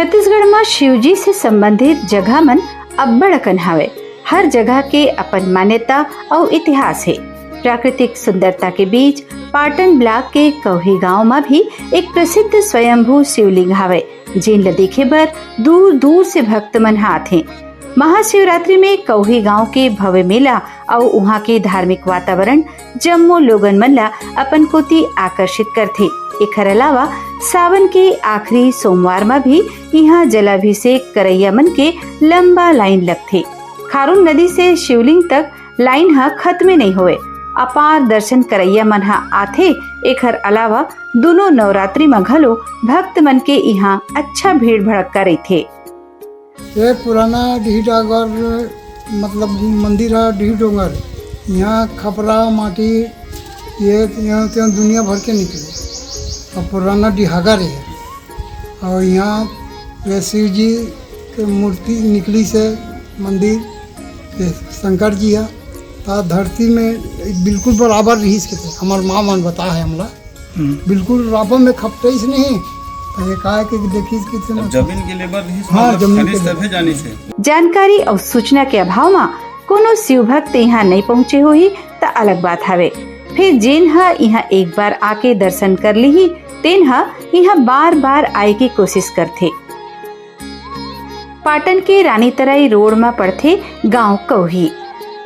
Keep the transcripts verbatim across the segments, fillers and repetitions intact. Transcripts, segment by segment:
छत्तीसगढ़ म शिवजी से संबंधित जगह मन अब्बड़ अकन हवय। हर जगह के अपन मान्यता अउ इतिहास हे। प्राकृतिक सुंदरता के बीच पाटन ब्लॉक के कौही गांव म भी एक प्रसिद्ध स्वयंभू शिवलिंग हवय, जेन ल देखे बर दूर-दूर से भक्त मन ह आथे। महाशिवरात्रि में कौही गांव के भव्य मेला अउ उहां के धार्मिक वातावरण जम्मो लोगन मन ला अपन कोति आकर्षित करथे। एखर अलावा सावन के आखिरी सोमवार म भी इहां जलाभिषेक करइया मन के लंबा लाइन लगथे। खारून नदी से शिवलिंग तक लाइन ह खत्मे नइ होवय। अपार दर्शन करइया मन ह आथे। एखर अलावा दूनों नवरात्रि म घलो भक्त मन के इहां अच्छा भीड़ भड़क्का रहिथे। ये पुराना डीह डोंगर, मतलब मंदिर है डीह डोंगर। यहाँ खपरा माटी, ये यहाँ से दुनिया भर के निकले। और पुराना डिहागर है। और यहाँ ये शिव जी के मूर्ति निकली से मंदिर, ये शंकर जी है। ता धरती में बिल्कुल बराबर रहीस के थे, हमार माँ मन बता है हमला। हम्म। बिल्कुल रापा में खपटइस नहीं। तो ये कहा कि देखिस कि तुम अब जमीन के लेबर रहीस, हाँ, मतलब जमीन खनिस के लेबर। तभे जानिस हे। जानकारी अउ सूचना के अभाव म कोनो शिव भक्त इहां नइ पहुंचे होही, त अलग बात हवे। फेर जेन ह इहां एक बार आके दर्शन कर लिही, तेन ह इहां बार-बार आए के कोशिश करथे। पाटन के रानीतराई रोड म पड़थे गांव कौही।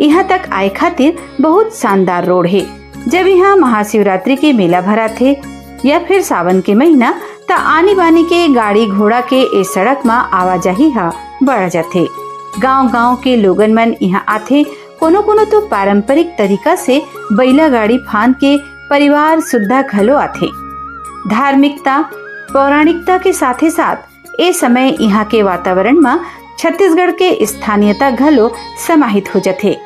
इहां तक आए खातिर बहुत शानदार रोड हे। जब इहां महाशिवरात्रि के मेला भराथे या फिर सावन के महीना, त आनी बानी के गाड़ी घोड़ा के ए सड़क म आवाजाही ह बढ़ जाथे। गांव-गांव के लोगन मन इहां आथे, कोनो-कोनो तो पारंपरिक तरीका से बइला गाड़ी फांद के परिवार सुद्धा घलो आथे। धार्मिकता, पौराणिकता के साथे-साथ ए समय इहां के वातावरण म छत्तीसगढ़ के स्थानीयता घलो समाहित हो जथे।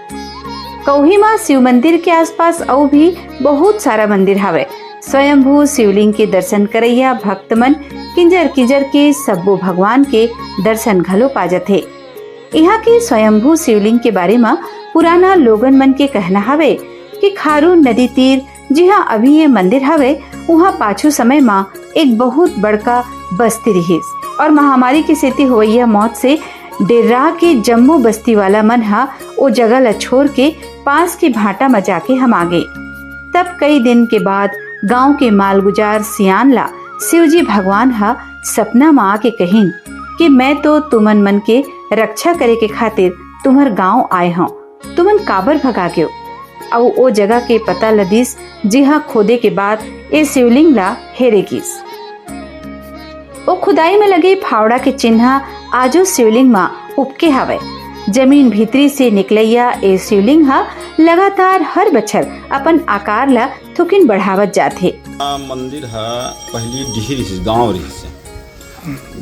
कौही म शिव मंदिर के आसपास अउ भी बहुत सारा मंदिर हवय। स्वयंभू शिवलिंग के दर्शन करइया भक्त मन किंजर किंजर के सब्बो भगवान के दर्शन घलो पा जथे। इहां के स्वयंभू शिवलिंग के बारे म पुराना लोगन मन के कहना हवे कि खारून नदी तीर जिहां अभी ये मंदिर हवे, उहां पाछू समय म एक बहुत बड़का बस्ती रिहिस और महामारी के सेती होवइया मौत से डेर्रा के जम्मो बस्ती वाला मन ह ओ जगह ल छोड़ के पास के भाटा म जाके हमा गे। तब कई दिन के बाद गांव के मालगुजार सियान ला शिवजी भगवान ह सपना म आके कहिन कि मैं तो तुमन मन के रक्षा करे के खातिर तुम्हर गांव आए हंव, तुमन काबर भगा गेव? अउ ओ जगह के पता ल दिस, जिहां खोदे के बाद ए शिवलिंग ला हेरे गिस। ओ खुदाई में लगे फावड़ा के चिन्ह आजो शिवलिंग म उपके हवय। जमीन भीतरी से निकलइया ए शिवलिंग ह लगातार हर बछर अपन आकार ला थोकिन बढ़ावत जात हे। आ, मंदिर ह पहिली डीह रिहिस, गांव रिहिस हे।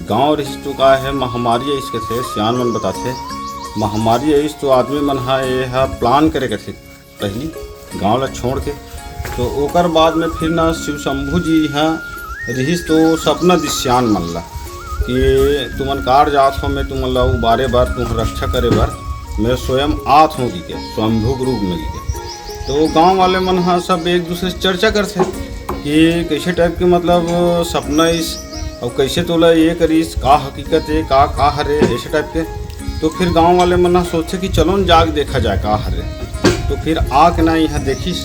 गांव रिहिस तो का हे, महामारी आइस कथे, सियान मन बताथे। महामारी आइस तो आदमी मन ह ए ह प्लान करे कथे पहिली गांव ला छोड़ के। तो ओकर बाद में फिर ना शिव शंभू जी इहाँ रिहिस तो सपना दिस सियान मन ला कि तुमन कार जात हो, मैं तुमन ला उबारे बर, तुमन रक्षा करे बर मैं स्वयं आत हूँ कहिके, स्वयंभू के रूप में कहिके। तो गांव वाले मन ह सब एक दूसरे से चर्चा करथे कि कैसे टाइप के मतलब सपना इस, अउ कैसे तोला ये करिस, का हकीकत है, का, का हरे, ऐसे टाइप के। तो फिर गांव वाले मन ह सोचे कि चलो न जाके देखा जाए का हरे। तो फिर आके ना यहाँ देखिस,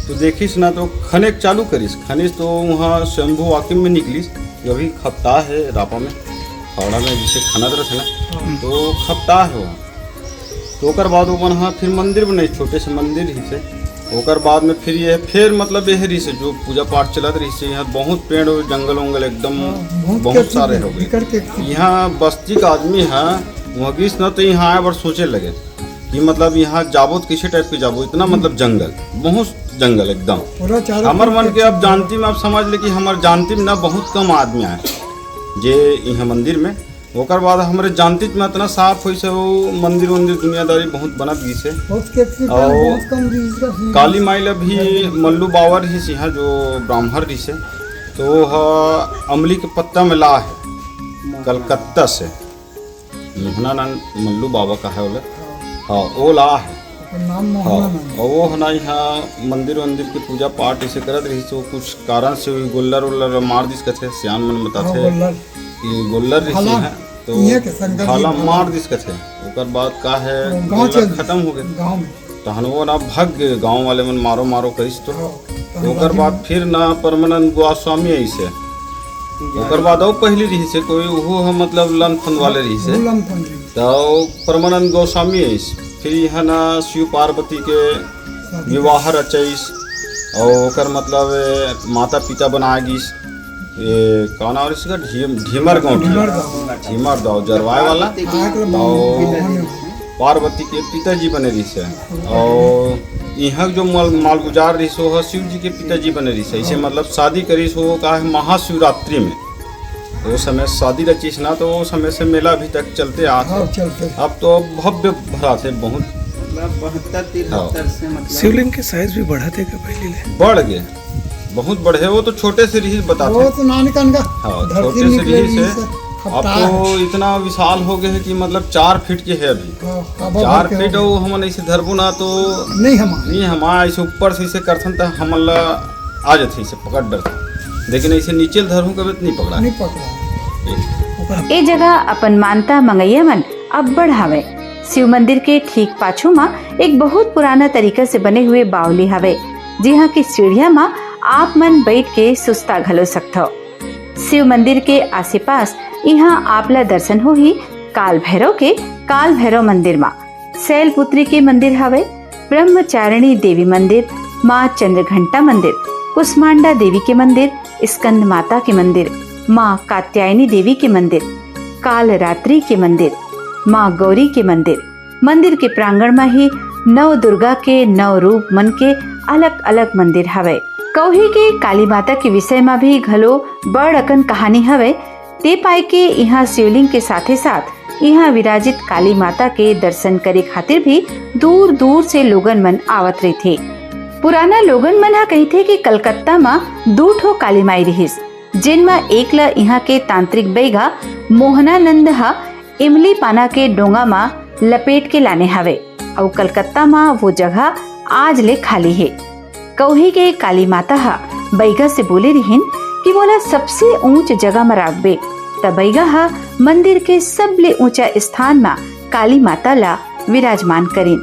तो देखिस ना तो खनेक चालू करिस, खनिस तो वहाँ शंभू वाकिम में निकलिस, जो अभी खपटा है रापा में, फावड़ा में जिसे खनत रहथे ना, हम्म। तो खपटा है वहाँ। तो ओकर बाद ओमन ह फिर मंदिर बनाइस, छोटे से मंदिर ही से। ओकर बाद में फिर ये फिर मतलब ये रिहिस, जो पूजा पाठ चलत रिहिस, यहाँ बहुत पेड़, जंगल उंगल एकदम हाँ, बहुत बहुत कैथी सारे हो गए। बिकट के कैथी। यहाँ बस्ती का आदमी है, वहाँ गिस न तो यहाँ आए बर सोचे लगे कि मतलब यहाँ जाबो तो किसी टाइप के जाबो, इतना मतलब जंगल, बहुत जंगल एकदम। पूरा चारों हमर तरफ मन के अब जंगल। जानती में आप समझ ले कि हमर जानती में ना बहुत कम आदमी आए जे यहाँ मंदिर में। ओकर बाद हमरे जानतीच में इतना साफ होइस हे, वो मंदिर वंदिर दुनियादारी बहुत बनत गिस हे। बहुत कैथी अउ बहुत कम रिहिस का सीन। काली माई ला भी मल्लू बाबा रिहिस इहाँ जो ब्राह्मण रिहिस हे, तो वो ह अमली के पत्ता में ला हे, कलकत्ता से। मोहनानंद मल्लू बाबा का है ओला। हाँ। हाँ, वो ला हे। ओकर नाम हाँ, मोहनानंद। अउ वो ह ना इहाँ मंदिर वंदिर के पूजा पाठ इसे करत रिहिस, वो कुछ कारण से वो गोल्लर वोल्लर मार दिस कथे, सियान मन हाँ, बताथे। गोल्लर। कि गोल्लर रिहिस भाला, हे, तो इहाँ के संगत भाला जी भाला। मार दिस कथे। ओकर बाद का हे, वो गाँव गोल्लर चल खतम हो गे। गाँव में। तहन वो ना भग गे, गाँव वाले मन मारो मारो कहिस तो। हाँ, तो ओकर बाद फिर ना परमानंद गोस्वामी आइस हे। ओकर बाद अउ पहिली रिहिस हे कोई, उहू ह मतलब लंदफंद वाले रिहिस हे। वो लंदफंद रिहिस। तो परमानंद गोस्वामी आइस। फिर इहाँ ना शिव पार्वती के शादी। विवाह रचाइस। अउ ओकर मतलब ए, माता पिता बनाए गिस। ए, का नाम रिहिस का? ढीम-, ढीमर गौंटिया। ढीमर गौंटिया। ढीमर दाव जरवाए वाला। आग ल अउ मोहन पार्वती के पिताजी बने रिहिस हे। अउ इहाँ जो माल-, मालगुजार रिहिस, वो ह शिव जी के पिताजी बने रिहिस हे। इसे हाँ। मतलब शादी करिस वो का हे महाशिवरात्रि में। वो समय शादी रचिस ना, तो वो समय से मेला अभी तक चलते आत हे। हाँ, चलते। अब तो भव्य भराथे बहुत। मतलब बहत्तर तिहत्तर हाँ। से मतलब शिवलिंग के साइज भी बढ़त हे का पहले ले? बढ़ गे, बहुत बढ़े। वो तो छोटे से रिहिस बताथे। वो तो नानी कन का हाँ, धरती छोटे से निकले रिहिस हे। रिहिस हे, अब खपटा तो हे। इतना विशाल हो गे हे कि मतलब चार फीट के हे अभी। हाँ, काबर चार भर के फीट हो। अउ हमन ऐसे धरबो ना तो नहीं हमा। नहीं हमा, ऐसे ऊपर से ऐसे करथन त हमन ला आ जाथे, ऐसे पकड़ डरथे। लेकिन ऐसे नीचे ल धरहूं कबे त नहीं पकड़ा। नहीं पकड़ा। ये। ओकर ए जगह अपन मानता मंगैया मन अब्बड़ हावय। शिव मंदिर के ठीक पाछू म एक बहुत पुराना तरीका से बने हुए बावली हावय, जिहां के सीढ़िया म आप मन बैठ के सुस्ता घलो सकथव। शिव मंदिर के आसेपास इहां आप ला दर्शन होही काल भैरव के काल भैरव मंदिर मा। शैलपुत्री के मंदिर हवय, ब्रह्मचारिणी देवी मंदिर, मां चंद्रघंटा मंदिर, कुष्मांडा देवी के मंदिर, स्कंद माता के मंदिर, मां कात्यायनी देवी के मंदिर, काल रात्रि के मंदिर, मां गौरी के मंदिर, मंदिर के प्रांगण म ही नव दुर्गा के नव रूप मन के अलग-अलग मंदिर हवय। कौही के काली माता के विषय म भी घलो बड़ अकन कहानी हवय। ते पाय के इहां शिवलिंग के साथे-साथ इहां विराजित काली माता के दर्शन करे खातिर भी दूर-दूर से लोगन मन आवत रहिथे। पुराना लोगन मन ह कहिथे कि कलकत्ता म दू ठो काली माई रिहिस, जेन म एक ल इहां के तांत्रिक बैगा मोहनानंद ह इमली पाना के डोंगा म लपेट के लाने हावय, अउ कलकत्ता म वो जगह आज ले खाली हे। कौही के काली माता ह बैगा से बोले रिहिन कि मोला सबसे ऊंच जगह म राखबे, त बैगा ह मंदिर के सबले ऊंचा स्थान म काली माता ला विराजमान करिन।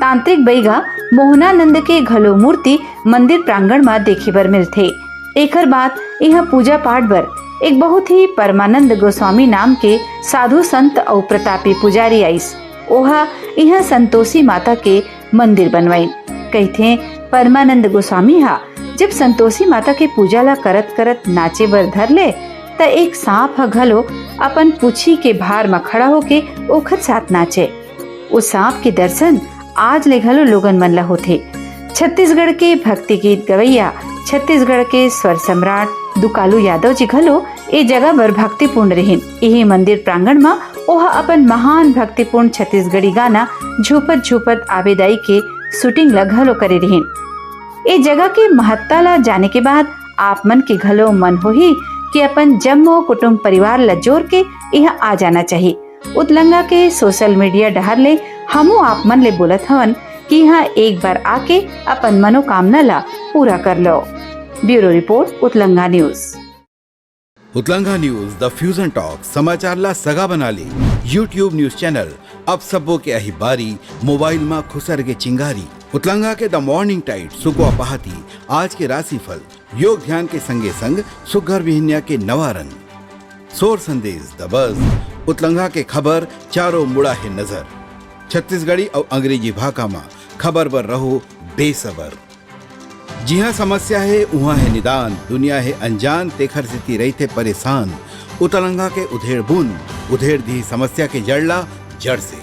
तांत्रिक बैगा मोहनानंद के घलो मूर्ति मंदिर प्रांगण म देखे बर मिलथे। एखर बाद इहां पूजा पाठ बर एक बहुत ही परमानंद गोस्वामी नाम के साधु संत अउ प्रतापी पुजारी आइस। ओहा इहां संतोषी माता के मंदिर बनवाइन। कहिथे, परमानंद गोस्वामी हा जब संतोषी माता के पूजा ला करत करत नाचे बर धर ले, त एक सांप ह घलो अपन पूछी के भार म खड़ा होके ओखर साथ नाचे। ओ सांप के दर्शन आज ले घलो लोगन मन ला होथे। छत्तीसगढ़ के भक्ति गीत गवैया, छत्तीसगढ़ के स्वर सम्राट दुकालू यादव जी घलो ए जगह बर भक्तिपूर्ण रिहिन। इही मंदिर प्रांगण म ओहा अपन महान भक्तिपूर्ण छत्तीसगढ़ी गाना झूपत झूपत आबे दाई के शूटिंग ला घलो करे रिहिन। ए जगह के महत्ता ला जाने के बाद आप मन के घलो मन होही कि अपन जम्मो कुटुंब परिवार ला जोर के इहां आ जाना चाही। उतलंगा के सोशल मीडिया डहार ले हमू आप मन ले बोलत हवन कि इहां एक बार आके अपन मनोकामना ला पूरा कर लो। Bureau report, Utlanga news. Utlanga news, the fusion talk, समाचार ला सगा बना ले। YouTube न्यूज चैनल, अब सबो के अही बारी, मोबाइल मा खुसर के चिंगारी। उतलंगा के द मॉर्निंग टाइट, सुकवा पहाती, आज के राशिफल, योग ध्यान के संगे संग सुग्घर बिहनिया के नवा रंग। सोर संदेश, द बज, उतलंगा के खबर, चारों मुड़ा हे नजर। छत्तीसगढ़ी अउ अंग्रेजी भाखा मा खबर बर रहो बेसबर। जिहां समस्या हे, उहां हे निदान, दुनिया हे अनजान, तेखर सेती रहिथे परेशान। उतलंगा के उधेड़ बुन, उधेड़ दिही समस्या के जड़ ला जड़ से।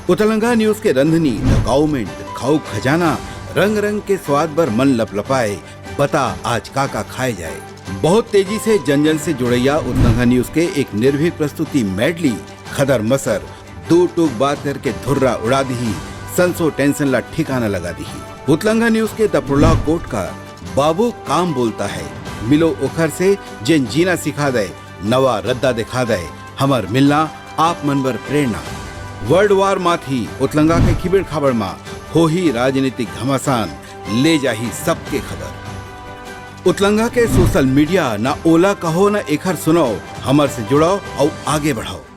उतलंगा न्यूज के रंधनी, द काउमेंट, खाऊ खजाना, रंग रंग के स्वाद बर मन लपलपाए, बता आज का का खाए जाए। बहुत तेजी से जन जन से जुड़ैया उतलंगा न्यूज के एक निर्भीक प्रस्तुति मेडली, खदर मसर, दू टूक बात करके धुर्रा उड़ा दिही, संसो टेंशन ला ठिकाना लगा दिही। उतलंगा न्यूज के द प्रोलॉग कोट का बाबू काम बोलता है, मिलो ओखर से जेन जीना सिखा दे, नवा रद्दा दिखा दे, हमर मिलना आप मन बर प्रेरणा। वर्ल्ड वार माथी उतलंगा के खिबेड़ खाबड़ मा होही राजनीतिक घमासान, ले जाही सबके खबर। उतलंगा के सोशल मीडिया, ना ओला कहो ना एखर सुनो, हमर से जुड़व अउ आगे बढ़व।